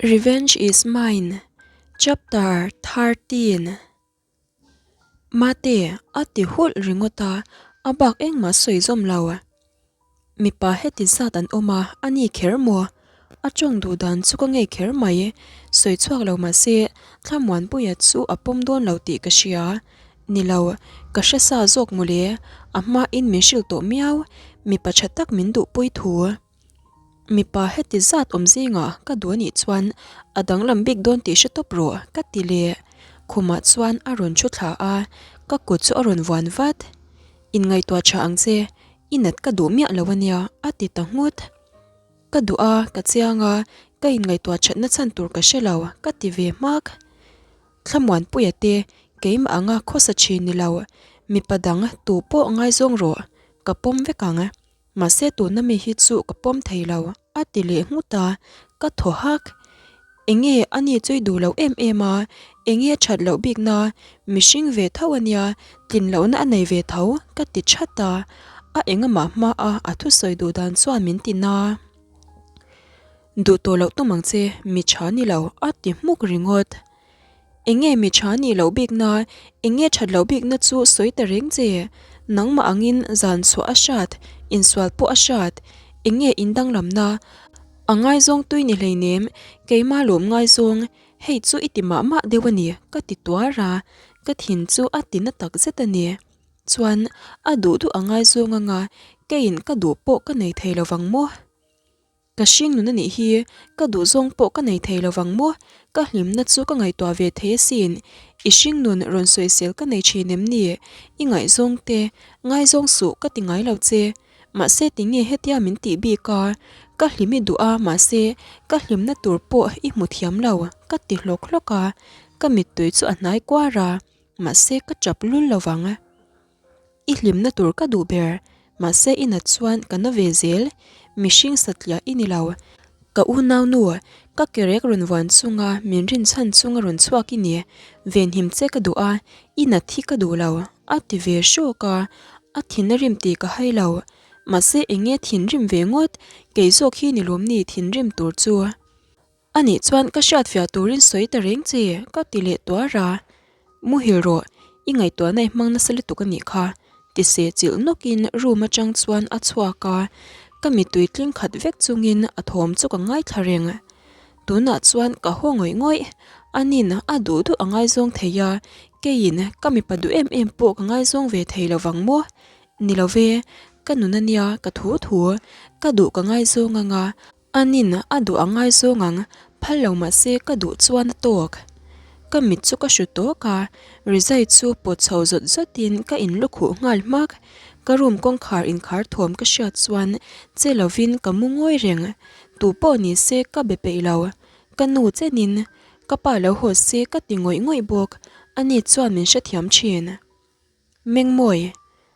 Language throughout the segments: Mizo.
Revenge is mine, Chapter 13 Mate, a ti hulh ringawt a, a bak engmah sawi zawm lo. Mipa heti zat an awm a, a ni kher maw? A tawng duh dan chu ka ngei kher mai. Sawi chhuak lo mah se, Thlamuanpuia chu a pawm dawn lo tih ka hria. Ni lo, ka hre sa zawk mawle, a hmain min hrilh tawh miau, mipa tha tak min duhpui thu. Mipa heti zat awm zingah ka duh anih chuan a danglam bik dawn tih hre tawp rawh ka ti leh. Khumah chuan a rawn thu thla a, ka kut chu a rawn vuan vat. Inngaihtuah tha ang che, i nat ka duh miah lo ania a ti ta nghut. Ka duh a, ka chiang a, ka inngaihtuah thatna chhan tur ka hre lo ka ti ve hmak. Thlamuanpuia te keimah anga khawsa thin ni lo, mipa dang tu pawh ngaizawng rawh, ka pawm vek ang. Mahse tuna mi hi chu ka pawm thei lo, a ti leh nghut a, ka thaw hak. Enge a ni chu i duh loh em em a, enge a that loh bik na, mihring ve tho a nia, tlin lohna a nei ve tho, ka ti that a, a engamah hma a a thusawi duh dan chuan min ti na. Duh tawh loh tum ang che, mi tha ni lo, a ti hmuk ringawt. Enge mi tha nih loh bikna, enge that loh bikna chu sawi ta reng che. Nangmah angin zan chhuah a hrat, insual pawh a hrat. Enge in danglamna? A ngaizawng tui ni hleinem, keimah lawm ngaizawng, hei chu i ti mah mah deuh a ni, ka ti tuar a, ka thin chu a ti na tak zet a ni. Chuan, a duh duh a ngaizawng anga keiin ka duh pawh ka nei thei lovang maw? Ka hring nun anih hi, ka duhzawng pawh ka nei thei lovang maw? Ka hlimna chu ka ngaihtuah ve thei asin. I hring nun rawn sawisel ka nei thin em ni? I ngaihzawng te, ngaizawng suh ka ti ngai lo che. Mahse tinge hetia min tih bik a? Ka hlim i duh a mahse ka hlimna tur pawh i hmu thiam lo ka ti hlawk hlawk a, ka mittui chu a hnai kuar a, mahse ka tap lul lovang. I hlimna tur ka duh ber, mahse i nat chuan ka na ve zel, mihring satliah i ni lo. Ka unaunu, ka kerek rawn vuan chunga min rinchhan chunga rawn chhuak i ni, venhim che ka duh a, i nat hi ka duh lo, a ti ve hrawk a, a thin a rim tih ka hai lo. Mahse eng nge thinrim ve ngawt, kei zawk hi ni lawm ni thinrim tur chu. Anih chuan ka hriatfiah turin sawi ta reng che, ka ti leh tuar a. Muhil rawh, i ngaihtuahna i hmang nasa lutuk anih kha, ti se chilh nawkin room atang chuan a chhuak a, ka mittui tling khat vek chungin a thawm chu ka ngaithla reng. Tunah chuan ka haw ngawih ngawih, anin a duh duh a ngaizawng thei a, keiin ka mipa duh em em pawh ka ngaizawng ve thei lovang maw? Ni lo ve, ka nun ania ka thu thu, ka duh ka ngaizawng anga, Anin a duh a ngaizawng ang, phal lo mah se ka duh chuan a tawk. Ka mit chu ka hru tawk a, rizai chu pawt chho zawt zawtin ka in lukhuh nghal hmak. Ka room kawngkhar inkhar thawm ka hriat chuan che lovin ka mu ngawi reng. Tu pawh ni se ka be peih lo. Ka nu chenin ka pa lo haw se ka ti ngawih ngawih bawk. Ani chuan min hrethiam thin. Mengmawi,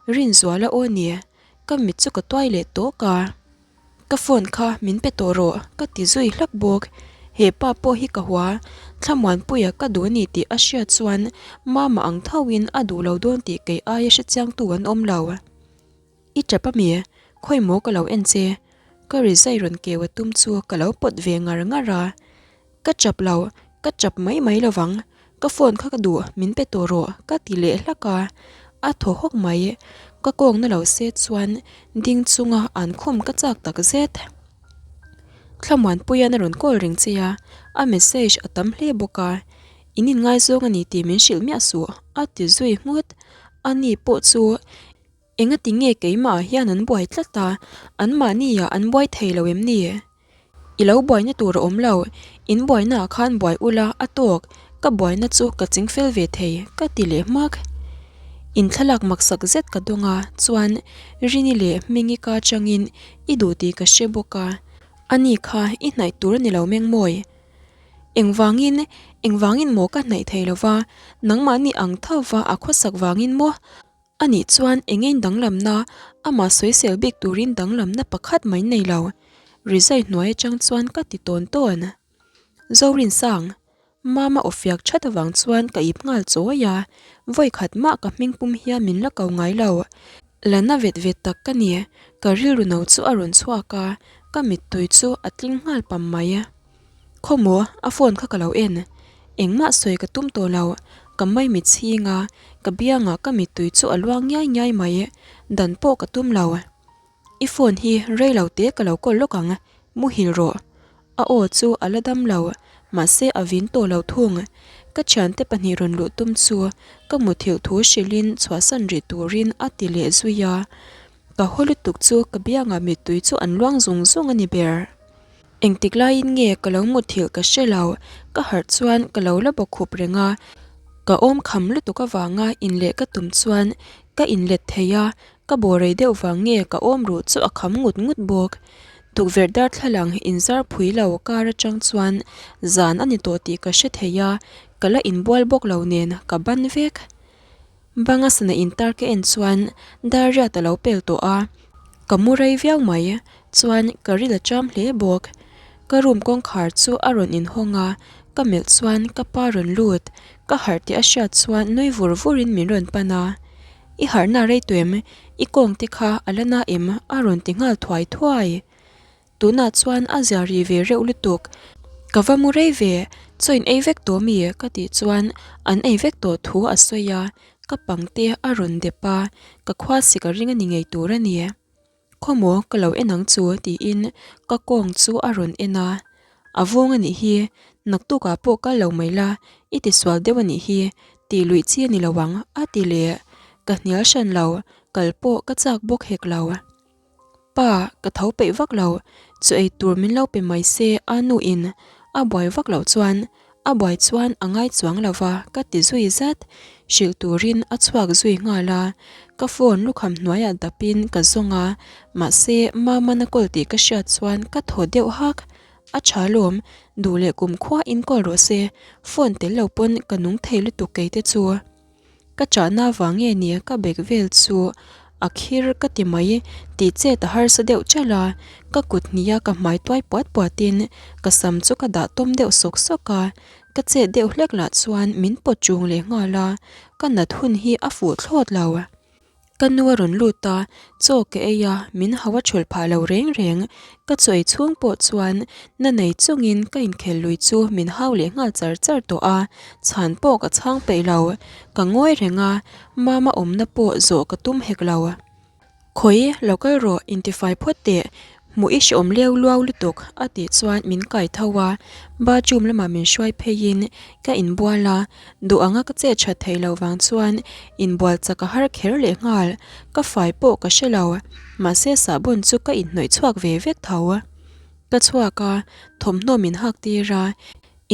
Rinzuala aw ni, ka mit chu ka tuai leh tawk a. Ka phone kha min pe tawh rawh ka ti zui hlak bawk. He pa pawh hi ka hua, Thlamuanpuia ka duh a ni tih a hriat chuan Mama ang thauhin a duh lo dawn tih kei aia hrechiangtu an awm lo. I tap ami? Khawi maw ka lo en che? Ka rizai rawn keu a tum chu ka lo pawt ve ngar ngar a. Ka chap lo, ka chap mai mai lovang, ka phone kha ka duh min pe tawh rawh ka ti leh hlak a, a thaw hawk mai. Ka kawngna lo se chuan ding chunga an khum ka chak tak zet. Thlamuanpuia'n a rawn call reng che a, a message a tam hle bawk a, in inngaizawng a ni tih min hrilh miah suh a ti zui nghut. Ani pawh chu Engati nge keimah ah hian an buai tlat a, anmahni ah an buai thei lo em ni? I lo buaina tur a awm lo, in buaina ah khan buai ula a tawk, ka buaina chu ka ching fel ve thei ka ti leh hmak. In thlalak maksak zet ka dawng a, chuan Rini leh Hmingi ka atangin i duh tih ka hre bawk a, ani kha i hnaih tur a ni lo Mengmawi. Engvangin, engvangin maw ka hnaih thei lova, nangmahni ang tho va a khawsak vangin maw? Anih chuan engein danglamna, amah sawisel bik turin danglamna pakhat mai nei lo. Rizai hnuai atang chuan ka ti tawn tawn. Zorinsang, Mama aw fiak that avang chuan ka ip nghal chawi a, vawi khat mah ka hming pum hian min la ko ngai lo. La na vet vet tak ka ni, ka rilru no chu a rawn chhuak a, ka mittui chu a tling nghal pam mai. Khawmaw, a phone kha ka lo en. Engmah sawi ka tum tawh lo, ka maimit chhing a, ka biangah ka mittui chu a luang ngiai ngiai mai. Dan pawh ka tum lo. I phone hi rei lo te ka lo call lawk ang, muhil rawh. A aw chu a la dam lo, mahse a vin tawh lo thung. Ka thiante pahnih rawn luh tum chu ka muthilh thu hrilhin chhuahsan rih turin a ti leh zui a. Ka haw lutuk chu ka biangah mittui chu an luang zung zung a ni ber. Engtik laiin nge ka lo muthilh ka hre lo, ka harh chuan ka lo la bawkhup reng a. Ka awm kham lutuk avanga inleh ka tum chuan ka inlet thei a, Ka bawh rei deuh vang nge ka awm ruh chu a kham ngut ngut bawk. Tukverh darthlalang inzar phui lo kar atang chuan zan a ni tawh tih ka hre thei a, ka la inbual bawk lo nen ka ban vek. Banga sana intar ka en chuan dar riat a lo pel tawh a, ka mu rei viau mai chuan ka ril a cham hle bawk. Ka room kawngkhar chu a rawn inhawng a, ka melh chuan ka pa rawn lut, ka harh tih a hriat chuan nui vur vurin min rawn pan a. I harhna rei tuem, i kawng te kha a la na em? a rawn ti nghal thuai thuai. Tunah chuan a zia ri ve reuh lutuk. Ka va mu rei ve, chaw in ei vek tawh mi? ka tih chuan an ei vek tawh thu a sawi a, ka pang te a rawn dep a, ka khua sik a ring a ni ngei tur a ni. Khawmaw ka lo en ang chu tiin ka kawng chu a rawn en a, A vawng a nih hi, naktukah pawh kal lo mai la, i tisual deuh a nih hi, tih luih chi a ni lo ang a ti leh. Ka hnial hran lo, kal pawh ka chak bawk hek lo. Pa, ka tho peih vak lo, chu ei tur min lo pe mai se a nu in a buai vak loh chuan A buai chuan a ngai chuang lo va ka ti zui zat. Hrilh turin a chhuak zui nghal a, ka phone lukham hnuaiah dapin ka zawng a, mahse Mama na call tih ka hriat chuan ka thaw deuh hak. A tha lawm, duh leh kumkhua in call rawh se, phone tel lo pawn ka nung thei lutuk kei te chu. Ka chahna vang nge ni ka bag vel chu a khir ka ti mai tih chet a harsa deuh chalh a, ka kut hnih a ka hmai tuai puat puat in ka sam chu ka dah tawm deuh sawk sawk a, ka chet deuh hlek lah chuan min pawt chung leh nghal a, ka nat hun hi a fuh thlawt lo. Ka nu a rawn lut a, chaw ka ei a, min hau a chhawlh phah lo reng reng. Ka chaw ei chhung pawh chuan na nei chungin ka inkhel lui chu min hau leh nghal char char tawh a, chhan pawh ka chhang peih lo. Ka ngawi reng a, Mama awmna pawh zawh ka tum hek lo. Khawi, lo kal rawh, intifai phawt teh, Hmuh i hreawm leu luau lutuk a tih chuan min kai tho a, bathroom lamah min hruai pheiin ka inbual a, duh anga ka chet that theih loh vang chuan inbual chak a har kher leh nghal, ka fai pawh ka hre lo, mahse sahbawn chu ka inhnawih chhuak ve vek tho. Ka chhuak a, thawmhnaw min hak tir a,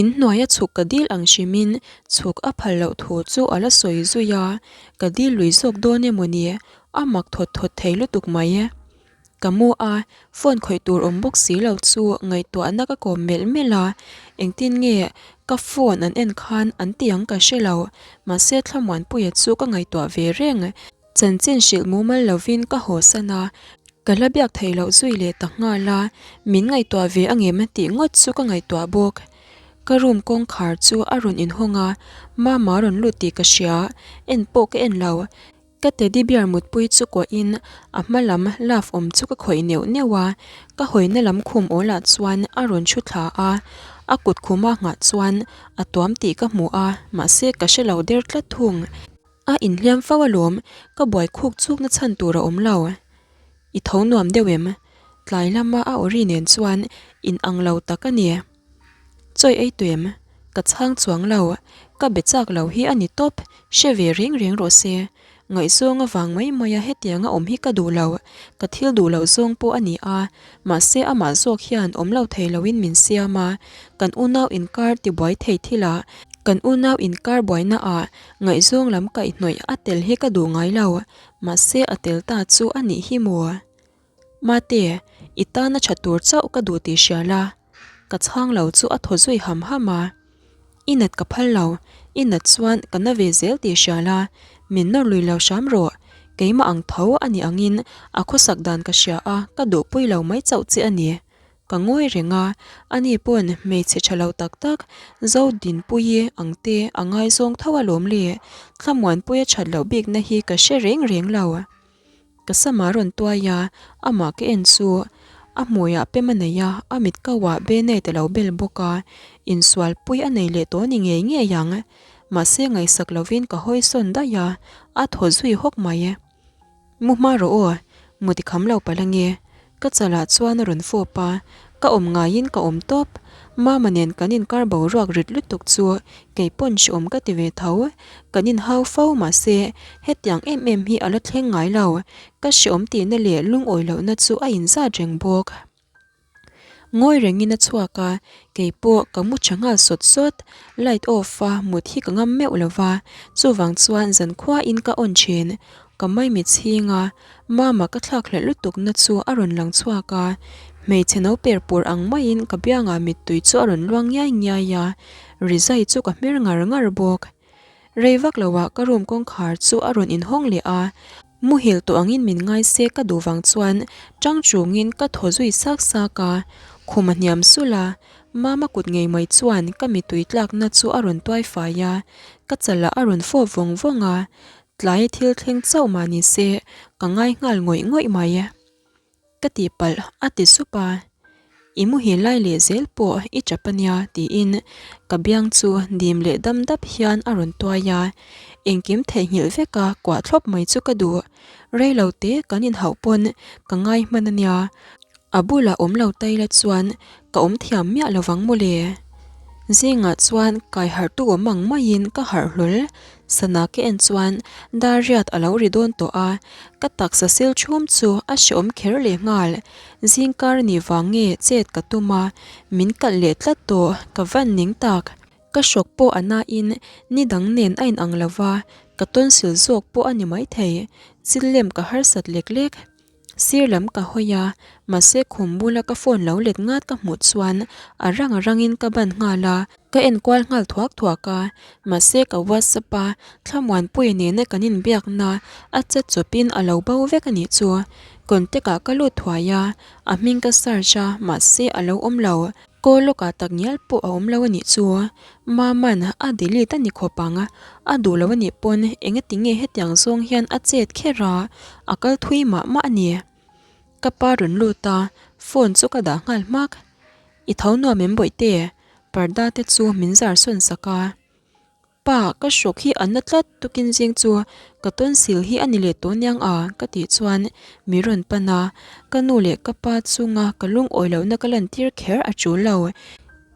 inhnuaia chhuk ka dil ang hrimin chhuk a phal loh thu chu a la sawi zui a, ka dil lui zawk dawn emaw ni, a mak thawt thawt thei lutuk mai. Ka mu a, phone khawih tur awm bawk si lo chu ngaihtuahna ka kawm melh melh a, engtin nge ka phone an en khan an ti ang ka hre lo, mahse Thlamuanpuia chu ka ngaihtuah ve reng. Chanchin hrilh mumal lovin ka haw san a, ka la biak theih loh zui leh ta nghal a, min ngaihtuah ve angem tih ngawt chu ka ngaihtuah bawk. Ka room kawngkhar chu a rawn inhawng a, Mama rawn lut tih ka hria, en pawh ka en lo. Ka teddy bear mutpui chu kuahin a hma lam love awm chu ka khawih neuh neuh a, ka hawina lam khum awlah chuan a rawn thu thla a, a kut khuma nghah chuan a tuam tih ka hmu a, mahse ka hre lo der tlat thung. A inhliam fo alawm, ka buai khuk chukna chhan tur a awm lo. I tho nuam deuh em? Tlai lama a awri nen chuan in ang lo tak a ni. Chawi ei tuem, ka chhang chuang lo, ka be chak lo hi a ni tawp, hre ve reng reng rawh se. Ngaihzawng avang mai maia hetianga awm hi ka duh lo, ka thil duh loh zawng pawh a ni a, mahse amah zawk hian awm lo thei loin min siam a, kan unau inkar tibuai thei thilah, kan unau inkar buaina ah ngaihzawng lam kaihhnawih a tel hi ka duh ngai lo, mahse a tel ta chu a nih hi maw? Mate, i tana tha tur chauh ka duh tih hria la. Ka chhang lo chu a thaw zui ham ham a. I nat ka phal lo, i nat chuan ka na ve zel tih hria la, min nawr lui lo hram rawh. Keimah ang tho a nih angin a khawsak dan ka hria a, ka duhpui lo mai chauh che a ni. Ka ngawi reng a, ani pawn hmeichhe tha lo tak tak Zodinpuii ang te a ngaizawng tho alawm le, Thlamuanpuia that loh bikna hi ka hre reng reng lo. Ka sam a rawn tuai a, amah ka en chu. A hmuiah pem a nei a, a mit kauah Bennett a lo bel bawk a, insual pui a nei leh tawh ni ngei ngei ang. Mahse ngaihsak lovin ka hawi sawn daih a, a thaw zui hawk mai. Mu hma rawh aw, mu ti kham lo palh ange. Ka chalah chuan a rawn fawp a, ka awm ngaiin ka awm tawp. Mama nen kan inkar boruak rit lutuk chu kei pawn hreawm ka ti ve tho. Kan inhau fo mahse hetiang em em hi a la thleng ngai lo. Ka hreawm tihna leh lungawi lohna chu a inzat reng bawk. Ngawi rengin a chhuak a, kei pawh ka mu tha nghal sawt sawt. Light off a mut hi ka ngam meuh lo va, chuvang chuan zankhuain ka on thin. Ka maimi chhing a, Mama ka thlak hlelh lutuk na chu a rawn lang chhuak a, hmeichhe no per pur ang maiin ka biangah mittui chu a rawn luang ngiai ngiai a, rizai chu ka hmer ngar ngar bawk. Rei vak loah ka room kawngkhar chu a rawn inhawng leh a, Muhil tawh angin min ngai se ka duh vang chuan tang chungin ka thaw zui sak sak a, khum a hniam sulh a, Mama kut ngei mai chuan ka mitui tlakna chu a rawn tuai fai a, ka chalah a rawn fawp vawng vawng a, tlai thil thleng chauh mah ni se ka ngai nghal ngawih ngawih mai. Ka tihpalh a ti sup a, I muhil lai leh zel pawh i tap a nia tiin ka biang chu dim leh dam dap hian a rawn tuai a, engkim theihnghilh veka kuah thlawp mai chu ka duh. Rei lo te kan inhauh pawn ka ngai hman a nia, a bulah awm lo ta ila chuan ka awm thiam miah lo vang mawle. Zingah chuan kai harh tu awm ang maiin ka harh hlawl, sana ka en chuan dar riat a lo ri dawn tawh a, ka taksa sil chhum chu a hreawm kher leh nghal. Zingkar ni vang nge chet ka tum a, min kalh leh tlat tawh, ka van ning tak. Ka hrawk pawh a nain ni dang nen a inang lo va, ka tonsil zawk pawh a ni maithei, chil lem ka harsat lek lek. Sir lam ka hawi a, mahse khum bula ka phone lo let ngat ka hmuh chuan a rang a rangin ka ban nghal a, ka en kual nghal thuak thuak a, mahse ka whatsapp a, Thlamuanpuia nena kan inbiakna a chat chawpin a lo bo vek a nih chu. Contact ah ka lut thuai a, a hming ka search a, mahse a lo awm lo. Call lawkah tak ngial pawh a awm lo a nih chu. Maman a delete a ni khawp ang, a duh lo a nih pawn engati nge hetiang zawng hian a chet kher a, a kal thui mah mah a ni. Ka pa rawn lut a, phone chu ka dah nghal hmak. I tho nuam em bawihte? Parda te chu min zar sawn sak a. Pa, ka hrawk hi a na tlat tukin zing chu ka tonsil hi a ni leh tawh niang a ka tih chuan mi rawn pan a, ka nu leh ka pa chunga ka lungawi lohna ka lantir kher a tul lo.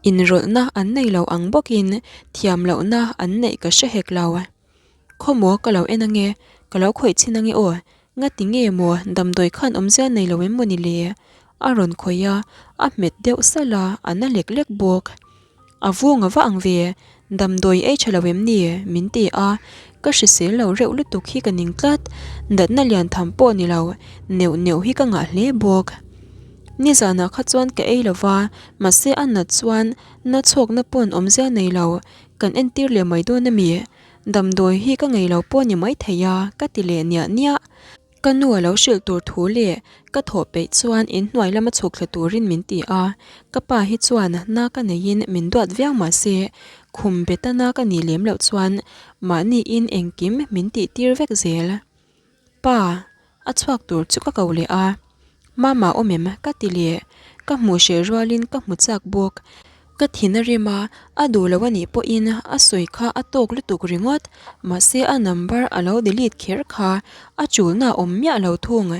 Inrawlhna an nei lo ang bawkin thiam lohna an neih ka hre hek lo. Khawmaw ka lo en ange, ka lo khawih chhin ange aw, Ngati nge maw damdawi khan awmzia nei lo em maw ni le? A rawn khawih a, a hmet deuh salh a, a na lek lek bawk. A vung a va ang ve, damdawi ei tha lo em ni? min ti a, ka hrisel lo reuh lutuk hi ka ning tlat, natna lian tham pawh ni lo, neuh neuh hi ka ngah hle bawk. Nizanah kha chuan ka ei lo va, mahse a nat chuan na chhawkna pawn awmzia nei lo, kan entir leh mai dawn a mi? Damdawi hi ka ngei lo pawh ni maithei a, ka ti leh niah niah. Ka nu a lo hrilh tur thu leh ka thawh peih chuan inhnuai lama chhuk thla turin min ti a, ka pa hi chuan na ka neiin min duat viau mah se, khum beta na ka nih lem loh chuan mahniin engkim min tih tir vek zel. Pa, a chhuak tur chu ka ko leh a, Mama awm em? ka ti leh, ka hmuh hreh rualin ka hmu chak bawk. Ka thin a rim a, a duh lo a nih pawhin a sawi kha a tawk lutuk ringawt, mahse a number a lo delete kher kha a chulna a awm miah lo thung.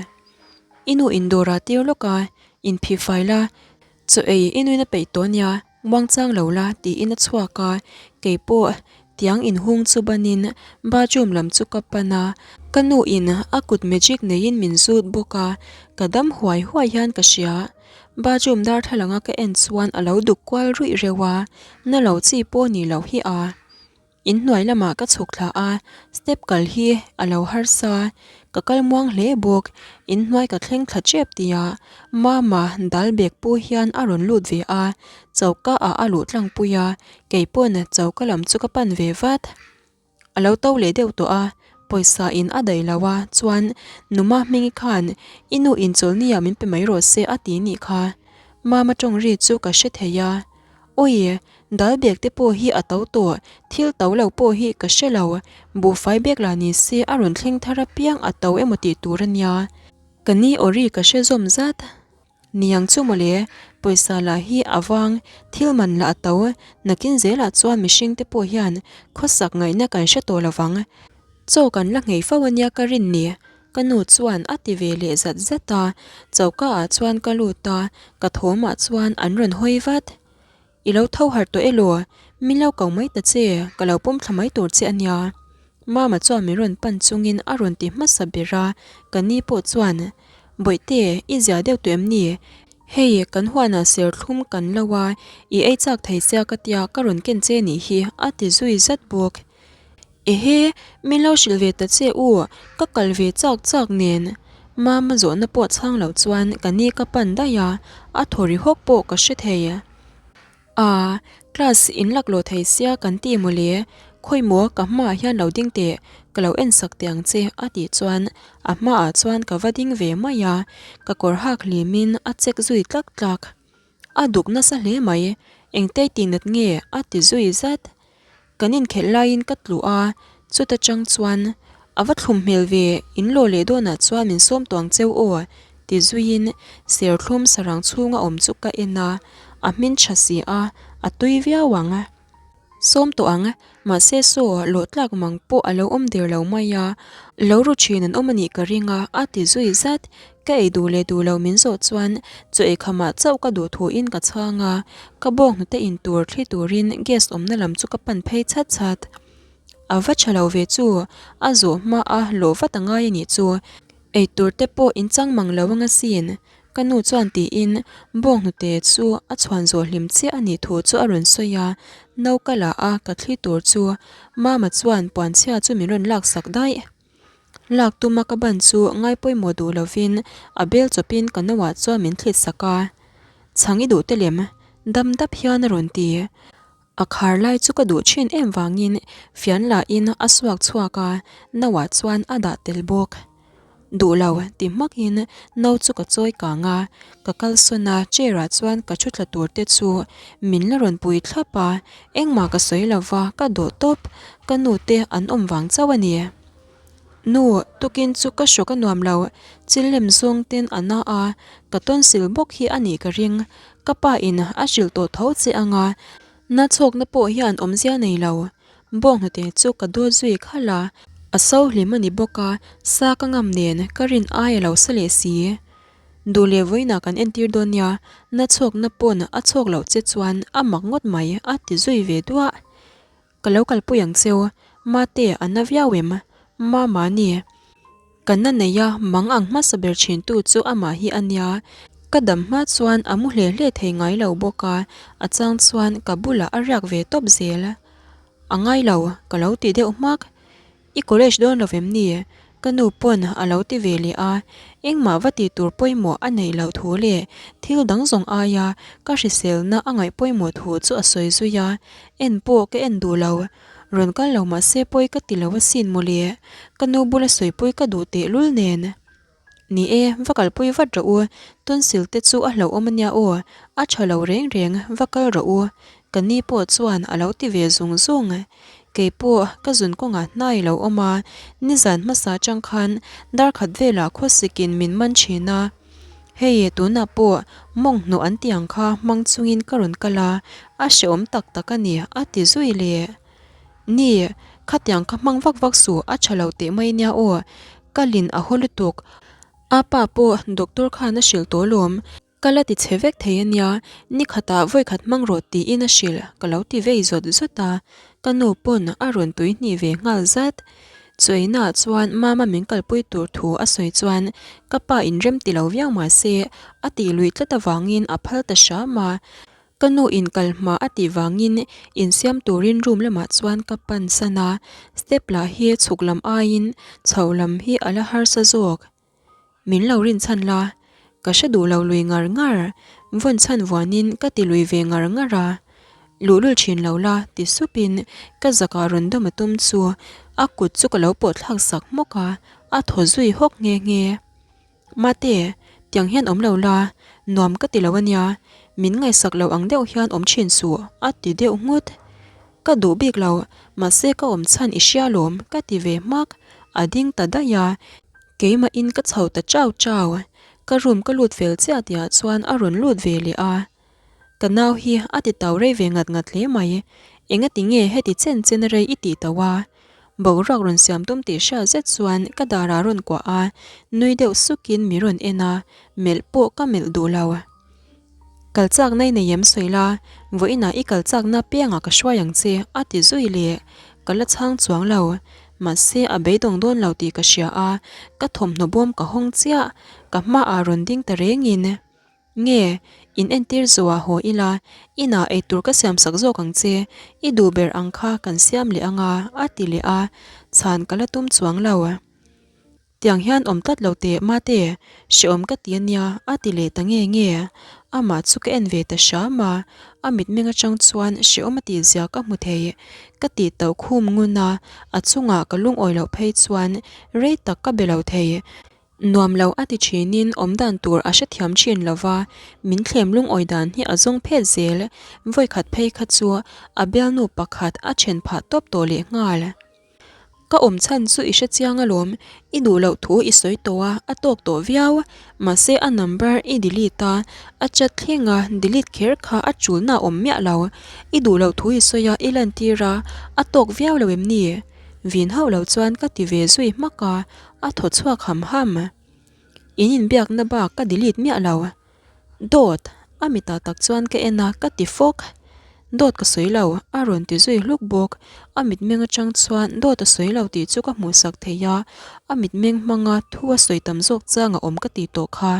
I nu indawr ah tir lawk a, inphih fai la, chaw ei i nuin a peih tawh nia, Muangchang lo la tiin a chhuak a, kei pawh tiang inhung chu banin bathroom lam chu ka pan a, ka nu in a kut magic neiin min zut bawk a, ka dam huai huai hian ka hria. Bathroom darthlalang a ka en chuan a lo duk kual ruih reuh a, na lo chi pawh ni loh hi a. Inhnuai lamah ka chhuk thla a, step kal hi a lo harsa, ka kal muang hle bawk, inhnuai ka thleng thla tep tia Mama dal bag pu hian a rawn lut ve a, choka ah a luh tlang pui a, kei pawn choka lam chu ka pan ve vat. A lo to leh deuh tawh a, pawisa in a daih lo a, chuan Numa Hmingi khan i nu in chawlhni ah min pe mai rawh se a ti nih kha. Mama tawng ri chu ka hre thei a. Awi, dal bag te pawh hi a to tawh, thil to lo pawh hi ka hre lo, buhfai bag lah ni se a rawn thleng thar apiang a to emaw tih tur a nia. Ka ni aw ri ka hre zawm zat. Niang chu mawle, pawisa lah hi a vang, thil man lah a to, nakin zelah chuan mihring te pawh hian khawsak ngaihna kan hre tawh lo vang. Chaw kan la nghei fo ania ka rin ni, ka nu chuan a ti ve leh zat zat a, choka ah chuan ka lut a, ka thawmah chuan an rawn hawi vat. I lo tho harh tawh elaw? Min lo ko mai ta che, ka lo pawm thla mai tur che a nia. Mama chuan min rawn pan chungin a rawn ti hmasa ber a, ka ni pawh chuan, Bawihte, i zia deuh tawh em ni? Hei, kan huanah serthlum kan lo a, i ei chak thei sia ka tia ka rawn ken che nih hi, a ti zui zat bawk. Ehe, min lo hrilh ve ta che u, ka kal ve chak chak nen. Mama zawhna pawh chhang lo chuan ka ni ka pan daih a, a thaw ri hawk pawh ka hre thei. Aa, class in laklawh thei sia kan ti mawle, khawi maw ka hmaah hian lo ding teh, ka lo en sak teh ang che a tih chuan a hmaah chuan ka va ding ve mai a, ka kawr hak hlimin a check zui tlak tlak. A duk nasa hle mai, engtei tih nat nge a ti zui zat. Kan inkhelh laiin ka tlu a, chuta chang chuan, A va thlum hmel ve, in lawh leh dawnah chuan min sawm tawh ang cheu aw, ti zuiin serthlum sarang chhunga awm chu ka en a, a hmin tha si a, a tui viau ang. Sawm tawh ang, mahse saw lawh tlak mang pawh a lo awm der lo mai a, lo ru thin an awm a nih ka ring a, a ti zui zat. Ka ei duh leh duh lo min zawh chuan chaw ei khamah chauh ka duh thuin ka chhang a, ka bawk hnute in tur thli turin gas awmna lam chu ka pan phei chhat chhat. A va tha lo ve chu, a zawh hma a lawh vat a ngai a nih chu. Ei tur te pawh in chang mang lo anga sin, ka nu chuan tiin bawk hnute chu a chhuan zawh hlim chiah a nih thu chu a rawn sawi a, no ka la a ka thli tur chu Mama chuan puanchhia chu min rawn laksak daih. Lak tuma ka ban chu ngai pawimawh duh lovin a bel chawpin ka noah chuan min thlit sak a, Chhang i duh te lem, dam dap hian a rawn ti. A khar lai chu ka duh thin em vangin fian lahin a suak chhuak a, noah chuan a dah tel bawk. Duh lo ti hmakin no chu ka chawi kang a, ka kalsawn a chair ah chuan ka thu thla tur te chu min la rawn pui thlap a, engmah ka sawi lo va ka dawh tawp, ka nu te an awm vang chauh a ni. Nu, tukin chu ka hrawk a nuam lo, chil lem zawng ten a na a, ka tonsil bawk hi a nih ka ring, ka pa in a hrilh tawh tho che ang a, na chhawkna pawh hian awmzia nei lo. Bawnghnute chu ka dawt zui khalh a, a so hlim a ni bawk a, sa ka ngam nen ka rin ai a lo sa leh si. Duh leh vawiinah kan entir dawn nia, na chhawkna pawn a chhawk loh che chuan a mak ngawt mai a ti zui ve duah. Ka lo kalpui ang cheu, mate a na viau em? Mama ni. Ka na nei a, mang ang hmasa ber thin tu chu amah hi a nia. Ka dam hma chuan a mu hle hle thei ngai lo bawk a, a chang chuan ka bulah a riak ve tawp zel. A ngai lo, ka lo ti deuh hmak. I college dawn lo vem ni? Ka nu pawn a lo ti ve leh a, engmah va tih tur pawimawh a neih loh thu leh thil dang zawng aia ka hriselna a ngaih pawimawh thu chu a sawi zui a, en pawh ka en duh lo. Rawn kal lo mah se pawi ka ti lo asin mawle, ka nu bula sawipui ka duh tehlul nen. Ni e, va kalpui vat rawh u, tonsil te chu a hlauhawm ania aw, a tha lo reng reng, va kal rawh u. Ka ni pawh chuan a lo ti ve zung zung. Kei pawh ka zun kawngah hnai lo awm a, nizan hmasa atang khan dar khat velah khawsikin min man thin a. Hei tunah pawh mawng hnawh an tih ang kha hmang chungin ka rawn kal a, a hrehawm tak tak a ni a ti zui leh. Ni, khatiang kha hmang vak vak suh a tha lo teh mai nia aw, ka lin a haw lutuk. A pa pawh doctor khan a hrilh tawh lawm. Ka la ti chhe vek thei a nia, ni khatah vawi khat hmang rawh tiin a hrilh ka lo ti vei zawt zawt a, ka nu pawn a rawn tui hnih ve nghal zat. Chuainaah chuan mama min kalpui tur thu a sawi chuan ka pa inrem ti lo viau mah se a tih luih tlat avangin a phal ta hram a, ka nu in kal hma a tih vangin insiam turin room lamah chuan ka pan san a, step lah hi chhuk lam aiin chho lam hi a la harsa zawk. Min lo rinchhan la, ka hre duh lo lui ngar ngar, vawn chhan vuanin ka ti lui ve ngar ngar a. Luhlul thin lo la ti supin ka zakah rawn dawm a tum chu a kut chu ka lo pawh thlak sak hmawk a, a thaw zui hawk nghe nghe. Mate, tiang hian awm lo la, nuam ka ti lo a nia, min ngaihsak lo ang deuh hian awm thin suh a ti deuh nghut. Ka duh bik lo, mahse ka awm chhan i hria lawm ka ti ve hmak, a ding ta daih a. Keimahin ka chho ta chau chau. Ka room ka lut fel chiah tihah chuan a rawn lut ve leh a. Ka nau hi a ti tau rei ve ngat ngat hle mai. Engati nge heti chen chen rei i tih tauh a? Boruak rawn siam tum tih hriat zet chuan ka darah rawn kuah a, nui deuh sukin mi rawn en a, melh pawh ka melh duh lo. Kal chakna i nei em sawi la, vawiinah i kal chakna piangah ka hruai ang che a ti zui leh. Ka la chhang chuang lo, mahse a beidawng dawn lo tih ka hria a, ka thawmhnaw bawm ka hawng chiah, ka hmaah rawn ding ta rengin. Nge, in entir zuah haw ila, inah eitur ka siam sak zawk ang che, i duh ber ang kha kan siam leh ang a, a ti leh a, chhan ka la tum chuang lo. Tiang hian awm tlat lo teh mate, hrehawm ka ti ania, a ti leh ta nge nge. Amah chu ka en ve ta hram a, a mitmeng atang chuan hrehawm a tih zia ka hmu thei. Ka tih tauh khum ngun a, a chungah ka lungawi loh phei chuan rei tak ka be lo thei. Nuam lo a ti thinin awm dan tur a hrethiam thin lo va, min thlem lungawi dan hi a zawng phet zel. Vawikhat phei kha chu a bialnu pakhat a then phah tawp tawh leh nghal. Ka awm chhan chu i hrechiang alawm, i duh loh thu i sawi tawh a, a tawk tawh viau. Mahse a number i delete a, a chat thleng a, delete kher kha a tulna a awm miah lo. I duh loh thu i sawi a, i lantir a, a tawk viau lo em ni? Vin hauh lo chuan ka ti ve zui hmak a, a thaw chhuak ham ham. In inbiakna bak ka delete miah lo. Dawt! A mitah tak chuan ka en a, ka ti fawk. Dawt ka sawi lo, a rawn ti zui hluk bawk. A mitmeng atang chuan dawt a sawi lo tih chu ka hmuhsak thei a, a mitmeng hmanga thu a sawi tam zawk chang a awm ka tih tawh kha.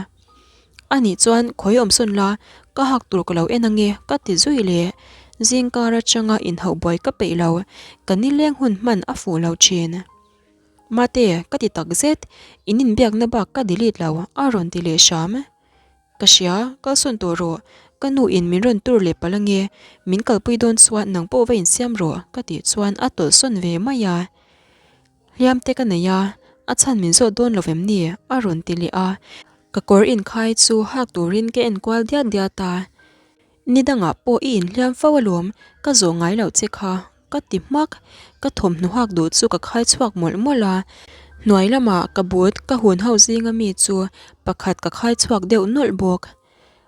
A nih chuan khawi awm sawn la, ka hak tur ka lo en ange ka ti zui leh. Zingkar atanga inhauh buai ka peih lo, ka nileng hun hman a fuh lo thin. Mate, ka ti tak zet, in inbiakna bak ka delete lo a rawn ti leh hram. Ka hria, kal sawn tawh rawh, ka nu in min rawn tur leh palh ange, min kalpui dawn chuan nang pawh va insiam rawh ka tih chuan a tawlh sawn ve mai a. Hliam te ka nei a, a chhan min zawt dawn lo vem ni? a rawn ti leh a, ka kawr inkhai chu hak turin ka en kual diat diat a, Ni dangah pawh i inhliam fo alawm, ka zawh ngai loh che kha, ka ti hmak, ka thawmhnaw hak duh chu ka khai chhuak mawlh mawlh a, hnuai lamah ka but ka hun ho zinga mi chu pakhat ka khai chhuak deuh nawlh bawk.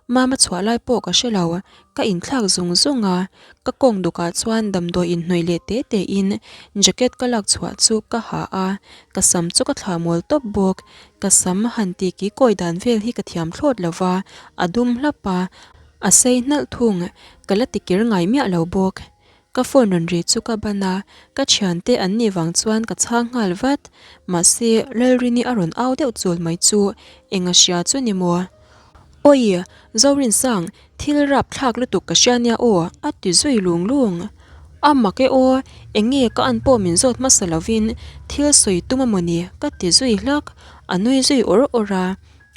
Mama chhuah lai pawh ka hre lo, ka inthlak zung zung a, ka kawng dukah chuan damdawi inhnawih leh te te in jacket ka lak chhuah chu ka ha a, ka sam chu ka thlah mawl tawp bawk, ka sam han ti ki kawi dan vel hi ka thiam thlawt lo va, a dum hlap a, a sei hnalh thung, ka la ti kir ngai miah lo bawk. Ka phone rawn ri chu ka ban a, ka thiante an nih vang chuan ka chhang nghal vat. Mahse, Lalrini a rawn au deuh chul mai chu eng a hria chu ni maw? Awi, Zorinsang, thil rap thlak lutuk ka hria nia aw, a ti zui lung lung. A mak e aw, eng nge ka an pawh min zawt hmasa lovin thil sawi tum a maw ni ka ti zui hlak, a nui zui awr awr a,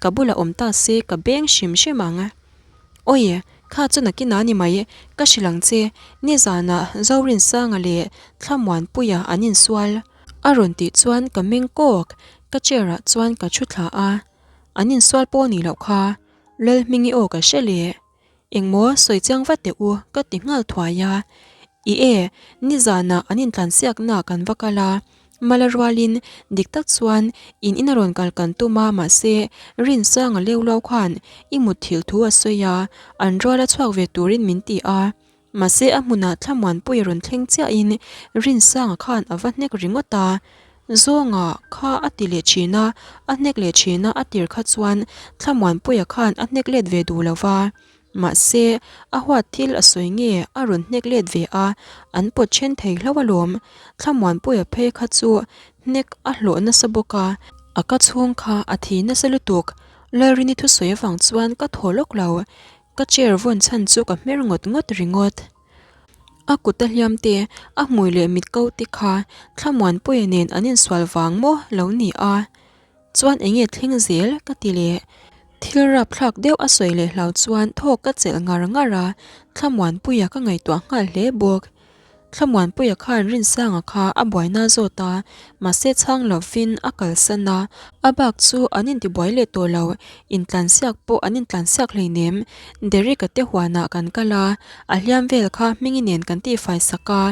ka bulah awm ta se ka beng hrim hrim ang. Awi, kha chu nakin a ni mai, ka hrilh ang che, nizanah Zorinsanga leh Thlamuanpuia an insual. A rawn tih chuan ka meng kawk, ka chair ah chuan ka thu thla a, an insual pawh ni loh kha, Lalhmingi aw ka hre leh. Engmaw sawi chiang vat teh u ka ti nghal thuai a, I e, nizanah an intlansiakna kan va kal a, Mala rualin dik tak chuan in ina rawn kal kan tum a mahse Rinsanga leu lo khan i mutthilh thu a sawi a, an ruala chhuak ve turin min ti a. Mahse a hmunah Thlamuanpuia rawn thleng chiahin Rinsanga khan a va hnek ringawt a, Zawnga kha a ti leh thin a, a hnek leh thin a a tir kha chuan Thlamuanpuia khan a hnek let ve duh lo va. Mahse, a huat thil a sawi nge a rawn hnek let ve a, an pawt then thei hlauh alawm. Thlamuanpuia phei kha chu hnek a hlawh nasa bawk a, a ka chhung kha a thi nasa lutuk. Lalrini thusawi avang chuan ka thaw lawk lo, ka chair vawn chhan chu ka hmer ngawt ngawt ringawt. A kut a hliam te, a hmui leh mit ko te kha Thlamuanpuia nen an insual vang maw lo ni a? Chuan enge thleng zel ka ti leh. Thil rapthlak deuh a sawi leh hlau chuan thawk ka chelh ngar ngar a, Thlamuanpuia ka ngaihtuah nghal hle bawk. Thlamuanpuia khan Rinsanga kha a buaina zawt a, mahse chhang lovin a kalsan a, a bak chu an intibuai leh tawh lo, intlansiak pawh an intlansiak hleinem. Derek-a te huanah kan kal a, a hliam vel kha Hmingi nen kan tihfai sak a,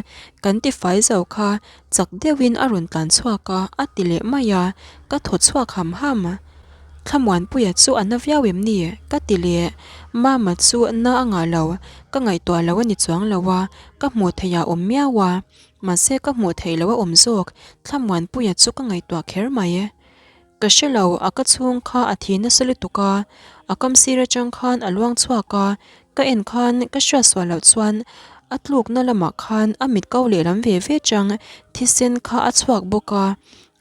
kan tifai zo kha Chak deuhin a rawn tlan chhuak a, a ti leh mai a, ka thaw chhuak ham ham. Thlamuanpuia chu a na viau em ni? Ka ti leh. Mama chu na a ngah lo, ka ngaihtuah lo a ni chuang lo a, ka hmuh theih ah awm miau a. Mahse ka hmuh theih loh a awm zawk, Thlamuanpuia chu ka ngaihtuah kher mai. Ka hre lo, a ka chhung kha a thi nasa lutuk a, a kam sir atang khan a luang chhuak a, ka en khan ka hriat sual loh chuan a tlukna lamah khan a mit ko lehlam ve ve chang thisen kha a chhuak bawk a,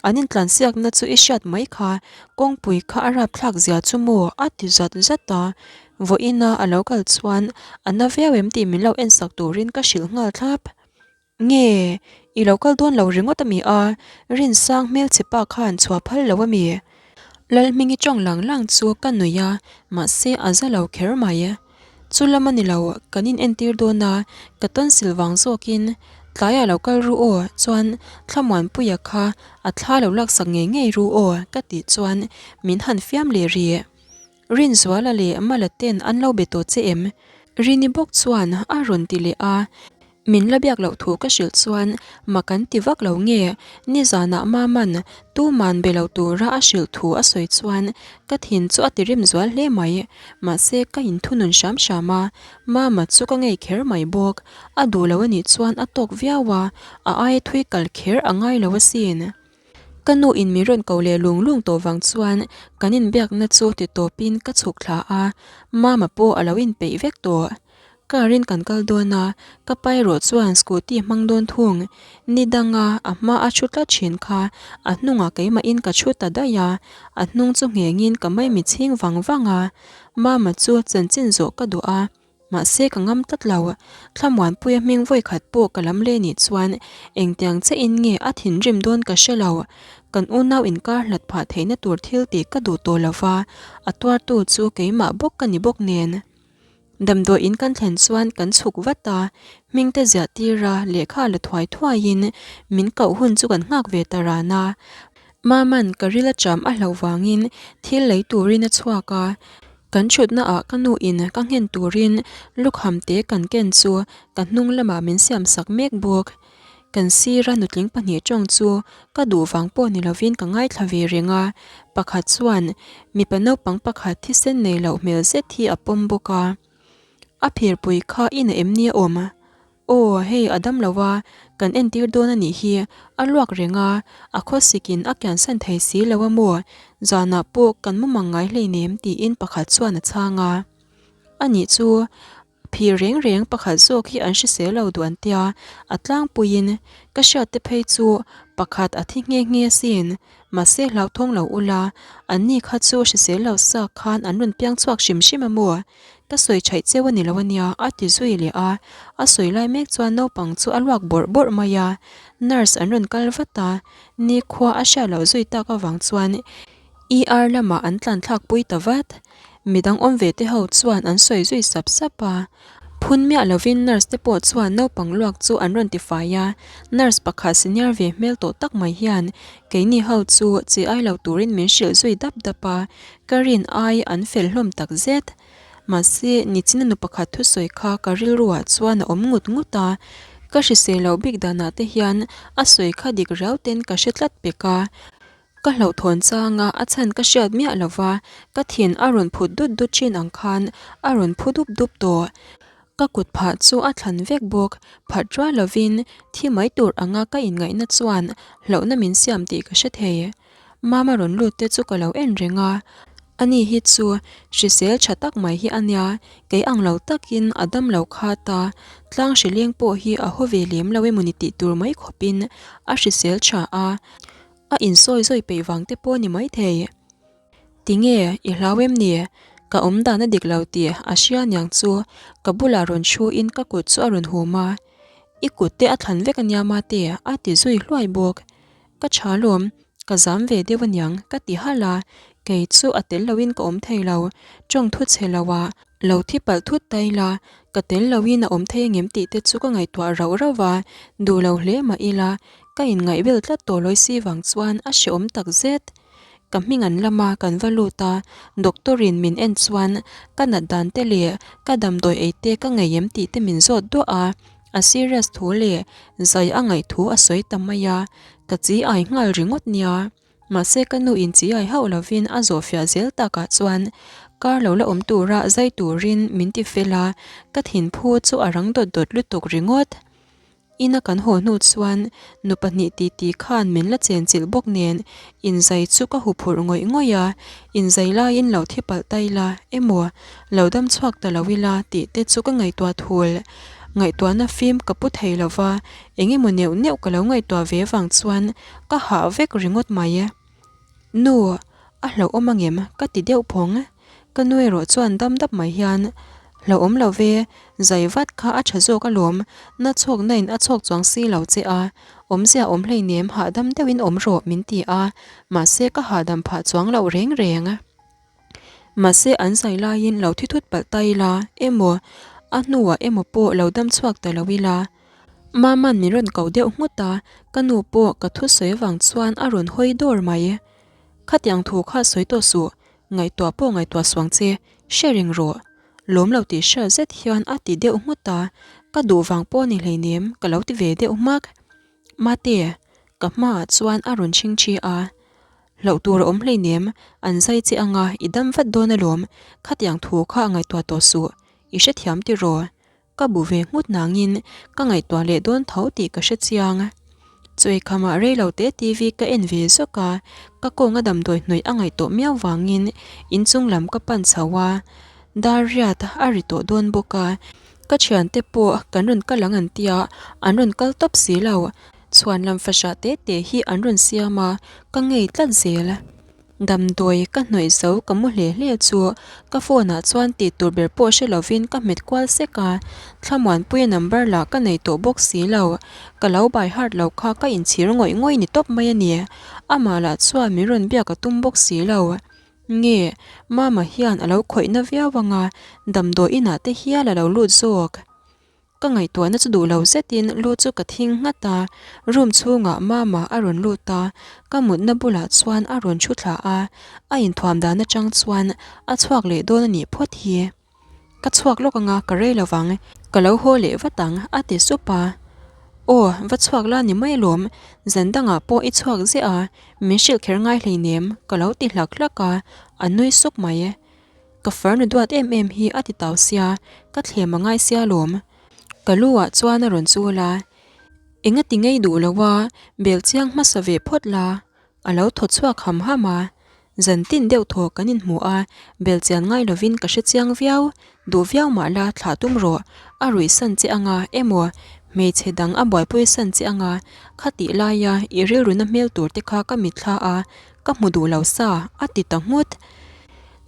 an intlansiakna chu i hriat mai kha, kawngpui kha a rapthlak zia chu maw a ti zat zat a, vawiina a lo kal chuan a na viau em tih min lo ensak turin ka hrilh nghal thlap. Nge, i lo kal dawn lo ringawt a mi a, Rinsang hmelchhe pa khan chhuah phal lo a mi? Lalhmingi tawng lang lang chu ka nuih a, mahse a za lo kher mai. Chu lam a ni lo, kan in entir dawn a, ka tonsil vang zawkin tlaiah lo kal ru aw, chuan Thlamuanpuia kha a thla lo laksak ngei ngei ru aw ka tih chuan min han fiam leh rih. Rinzuala leh Mala ten an lo be tawh che em? Rini bawk chuan a rawn ti leh a, min la biak loh thu ka hrilh chuan mak an ti vak lo nge? Nizanah Maman tuman be lo tura a hrilh thu a sawi chuan ka thin chu a ti rim zual hle mai. Mahse ka inthunun hram hram a, Mama chu ka ngei kher mai bawk. A duh lo anih chuan a tawk viau a, a aia thui kal kher a ngai lo asin. Ka nu in min rawn ko leh lung lung tawh vang chuan kan inbiakna chu ti tawpin ka chhuk thla a, Mama pawh a lo inpeih vek tawh. Car in kan kal dawn a, ka pa erawh chuan scooty hmang dawn thung. Ni danga a hma a thu tlat thin kha a hnungah keimahin ka thu ta daih a, a hnung chu nghengin ka maimi chhing vang vang a. Mama chu chanchin zawh ka duh a. Mahse ka ngam tlat lo. Thlamuanpuia hming vawi khat pawh ka lam leh nih chuan engtiang che in nge a thinrim dawn ka hre lo. Kan unau inkar hlat phah theihna tur thil tih ka duh tawh lo va, a tuartu chu keimah bawk ka ni bawk nen. Damdawi in kan thlen chuan kan chhuk vat a, hmingte ziah tira lehkha la thuai thuaiin min koh hun chu kan nghak ve ta ran a. Maman ka ril a cham a hlauh vangin thil lei turin a chhuak a. Kan thutna ah ka nu in ka nghen turin lukham te kan ken chu ka hnung lamah min siam sak mek bawk. Kan sira nutling pahnih tawng chu ka duh vang pawh ni lovin ka ngaithla ve reng a, pakhat chuan mipa naupang pakhat thisen nei loh hmel zet hi a pawm bawk a. A phirpui kha i na em ni a awm? Aw, hei a dam lo a, kan entir dawn a nih hi, a luak reng a, a khawsikin a kiansan thei si lo a maw, zanah pawh kan mu mang ngai hleinem tiin pakhat chuan a chhang a. A nih chu, phir reng reng pakhat zawk hi an hrisel lo duh an tia, a tlangpuiin ka hriat te phei chu pakhat a thi nghe nghe asin, mahse hlauthawng lo ula, an ni kha chu hrisel lo sa khan an rawn piang chhuak hrim hrim a maw, Ka sawi thaih cheu a ni lo ania, a ti zui leh a. A sawi lai mek chuan naupang chu a luak bawrh bawrh mai a. Nurse an rawn kal vat a, nikhua a hriat loh zui tak avang chuan ER lamah an tlan thlak pui ta vat. Midang awm ve te ho chuan an sawi zui sap sap a. Phun miah lovin nurse te pawh chuan naupang luak chu an rawn ti fai a. Nurse pakhat senior ve hmel tawh tak mai hian keini ho chu chi ai lo turin min hrilh zui dap dap a. Ka rin ai an fel hlawm tak zet. Mahse, nichina nu pakhat thusawi kha ka rilruah chuan a awm ngut ngut a. Ka hrisel loh bik danah te hian a sawi kha dik riau ten ka hre tlat pek a. Ka hlauhthawn changa a chhan ka hriat miah lo va, ka thin a rawn phut dut dut thin ang khan a rawn phu dup dup tawh. Ka kut phah chu a thlan vek bawk, phat rual lovin thi mai tur anga ka inngaihna chuan hlauhna min siam tih ka hre thei. Mama rawn lut te chu ka lo en reng a, ani hi chu hrisel tha tak mai hi a nia, kei ang lo takin a dam lo khat a, tlang hrileng pawh hi a haw ve lem lo emawni tih tur mai khawpin a hrisel tha a, a insawi zawi peih vang te pawh a ni maithei. Tinge i hlau em ni? Ka awm dan a dik lo tih a hria niang chu ka bulah rawn thu in ka kut chu a rawn hum a, I kut te a thlan vek a nia mate a ti zui hluai bawk. Ka tha lawm, ka zam ve deuh aniang ka ti halh a, kei chu a tel loin ka awm thei lo, tawng thu chhe lo a, lo thi palh thut ta ila, ka tel loin a awm thei angem tih te chu ka ngaihtuah rauh rauh a, duh lo hle mah ila, ka inngaihbel tlat tawh lawi si vang chuan a hreawm tak zet. Ka hming an lam a, kan va lut a, doctor in min en chuan ka nat dan te leh ka damdawi ei te ka ngei em tih te min zawt duah a, A serious thu leh zai a ngaih thu a sawi ta mai a, ka chi ai nghal ringawt nia. Mahse ka nu in chi ai hauh lovin a zawh fiah zel takah chuan kar lo la awm tura zai turin min ti fel a, ka thinphu chu a rang dawt dawt lutuk ringawt. Ina kan haw hnu chuan nu pahnih titi khan min la chenchilh bawk nen inzai chu ka huphurh ngawih ngawih a, inzai laiin lo thi palh ta ila emaw lo dam chhuak ta lo ila tih te chu ka ngaihtuah thul. Ngaihtuahna fim ka pu thei lova, eng emaw neuh neuh ka lo ngaihtuah ve vang chuan ka hah vek ringawt mai. Nu, a hlauhawm angem? ka ti deuh phawng. Ka nu erawh chuan dam dap mai hian, Hlauhawm lo ve, zai vat kha a tha zawk alawm, na chhawk na in a chhawk chuang si lo che a, awmzia awm hleinem hahdam deuhin awm rawh min ti a, mahse ka hahdam phah chuang loh reng reng. Mahse an zai laiin lo thi thut palh ta ila emaw, a hnuah emaw pawh lo dam chhuak ta lo ila. Mama'n min rawn ko deuh nghut a, ka nu pawh ka thusawi avang chuan a rawn hawi dawr mai. Khatiang thu kha sawi tawh suh, Ngaihtuah pawh ngaihtuah suang che, hre reng rawh. Lawm lo tih hriat zet hian a ti deuh nghut a, ka duh vang pawh ni hleinem ka lo ti ve deuh hmak. Mate, ka hmaah chuan a rawn chhing thi a. Hlauh tur a awm hleinem, an zai che anga i dam vat dawn alawm, khatiang thu kha ngaihtuah tawh suh, i hrethiam tiraw? Ka bu ve nghut nangin ka ngaihtuah leh dawn tho tih ka hre chiang. Chuaikhamah rei lo te TV ka en ve zawk a, ka kawnga damdawi hnawih a ngaihtuah miau vangin inchung lam ka pan chho a, dar riat a ri tawh dawn bawk a, ka thiante pawh kan rawn kal ang an tia, an rawn kal tawp si lo, chhuan lam fahrah te te hi an rawn siam a, ka ngei tlat zel. Damdawi ka hnawih zo ka mu hle hle chu ka phone ah chuan tih tur ber pawh hre lovin ka hmet kual sek a, Thlamuanpuia number lah ka nei tawh bawk si lo, ka lo by heart lo kha ka inchhir ngawih ngawih ni tawp mai a ni, amah lah chuan min rawn biak a tum bawk si lo. Nge, Mama hian a lo khawihna viau anga damdawi inah te hial a lo lut zawk. Ka ngaihtuahna chu duh lo zetin lu chu ka thing nghat a, room chhungah Mama a rawn lut a, ka mutna bulah chuan a rawn thu thla a, a inthuam dan atang chuan a chhuak leh dawn a nih phawt hi. Ka chhuak lawk anga ka rei lo vang, ka lo haw leh vat ang a ti sup a. Aw, va chhuak la ni mai alawm, zan dangah pawh i chhuak ziah a, min hrilh kher ngai hleinem ka lo ti hlak hlak a, a nui suk mai. Ka farnu duat em em hi a ti tau sia, ka thlem a ngai sia lawm. Ka lu ah chuan a rawn chul a, Enga ti ngei duh lo a, bel chiang hmasa ve phawt la. A lo thaw chhuak ham ham a, Zan tin deuh thaw kan inhmu a, bel chian ngai lovin ka hre chiang viau, duh viau mah la thlah tum rawh, a ruih san che anga emaw hmeichhe dang a buaipui san che anga, khatih laia i rilruna hmel tur te kha ka mitthla a, ka hmu duh lo sa, a ti ta nghut.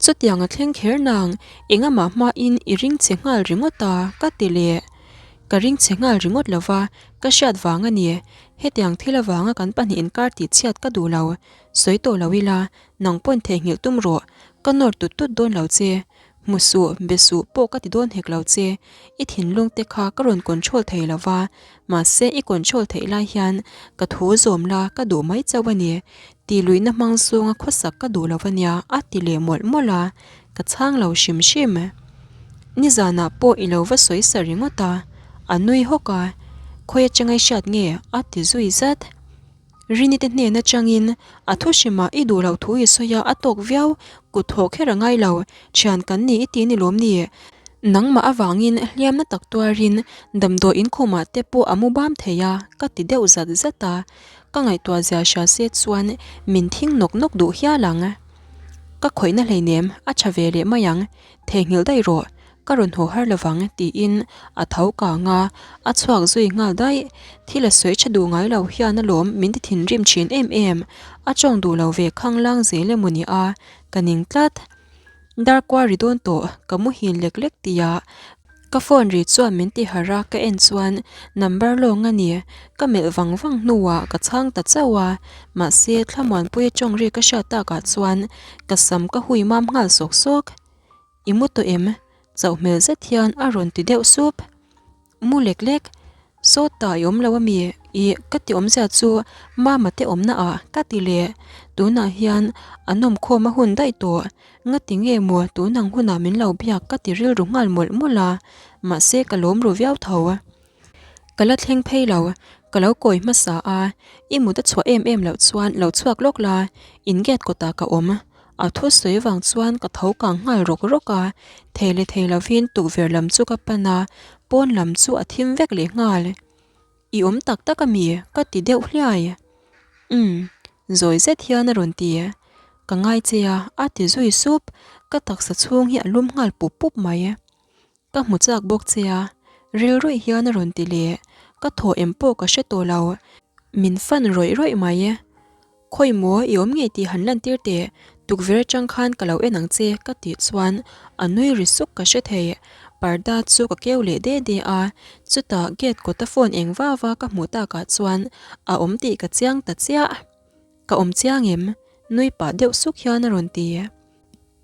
Chutiang a thleng kher nang, engamah hmain i ring che nghal ringawt a, ka ti leh. Ka ring che nghal ringawt lo va, ka hriat vang a ni. Hetiang thil avanga kan pahnih inkar tih chhiat ka duh lo. Sawi tawh lo ila, nang pawn theihnghilh tum rawh, ka nawr tut tut dawn lo che. Hmu suh, be suh pawh ka ti dawn hek lo che. I thinlung te kha ka rawn control thei lo va, mahse i control theih lai hian ka thu zawm la ka duh mai chauh a ni. Ti luihna hmang zawnga khawsak ka duh lo a nia a ti leh mawlh mawlh a, ka chhang lo hrim hrim. Nizanah pawh i lo va sawi sa ringawt a, a nui hawk a, khawi atanga i hriat nge a ti zui zat. Rini te hnen atangin a thu hrimah i duh loh thu i sawi a, a tawk viau, kut thawh kher a ngai lo, thian kan ni i ti ni lawm ni? Nangmah avangin hliamna tak tuarin damdawi inkhawmah te pawh a mu bam thei a, ka ti deuh zat zat a. Ka ngaihtuah zia hria se chuan min thing nawk nawk duh hial ang. Ka khawihna hleinem a tha ve leh mai ang, theihnghilh daih rawh, ka rawn haw har lovang tiin a tho kang a, a chhuak zui nghal daih. Thil a sawi tha duh ngai lo hian alawm min ti thinrim thin em em, a tawng duh lo ve khanglang zel emaw ni a, ka ning tlat. Darkua ri dawn tawh, ka muhil lek lek tia Ka phone ri chuan min ti harh a, ka en chuan number lawng a ni. Ka melh vang vang hnuah ka chhang ta chauh a, mahse Thlamuanpuia tawng ri ka hriat takah chuan ka sam ka hui mam nghal sawk sawk. I mu tawh em? Chauh hmel zet hian a rawn ti deuh sup. Mu lek lek. Sawta i awm lo ami? Ih, ka ti awmzia chu Mama te awmna ah ka ti leh. Tunah hian an awmkhawm a hun daih tawh. Ngati nge maw tun ang hunah min lo biak ka ti rilru nghal mawlh mawlh a, mahse ka lawm ru viau tho. Ka la thleng phei lo. Ka lo kawi hmasa a, i mut a chhuah em em loh chuan lo chhuak lawk la, in gate kawtah ka awm. A thu sawi vang chuan ka tho kang nghal rawk rawk a, thei leh thei lovin tukverh lam chu ka pan a, pawn lam chu a thim vek leh nghal. I awm tak tak a mi? ka ti deuh hliai. Umm, zawi zet hian a rawn ti. Ka ngai che a, a ti zui sup. Ka taksa chhung hi a lum nghal pup pup mai. Ka hmu chak bawk che a, rilruih hian a rawn ti leh. Ka thaw em pawh ka hre tawh lo. Min fan rawih rawih mai. Khawi maw i awm ngei tih han lantir teh, tukverh atang khan ka lo en ang che ka tih chuan a nui ri suk ka hre thei. Parda chu ka keu leh de de a, chutah gate kawta phone eng va va ka hmuh takah chuan a awm tih ka chiang ta chiah. Ka awm chiang em? Nui pah deuh suk hian a rawn ti.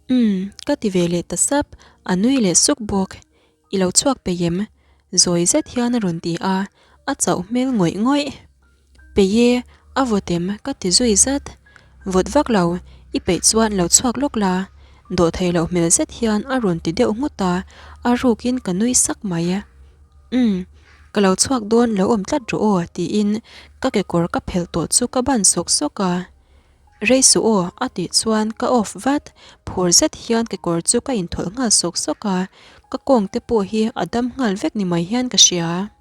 Umm, ka ti ve leh ta sap, a nui leh suk bawk. I lo chhuak peih em? Zawi zet hian a rawn ti a, a chauh hmel ngawih ngawih. Peih e, a vawt em? Ka ti zui zat. Vawt vak lo, i peih chuan lo chhuak lawk la. Dawh theih loh hmel zet hian a rawn ti deuh nghut a, a rukin ka nui sak mai. Umm, ka lo chhuak dawn lo awm tlat rawh aw tiin ka kekawr ka phelh tawh chu ka ban sawk sawk a. Rei suh aw, a tih chuan ka off vat, phur zet hian kekawr chu ka inthawlh nghal sawk sawk a, ka kawng te pawh hi a dam nghal vek ni mai hian ka hria.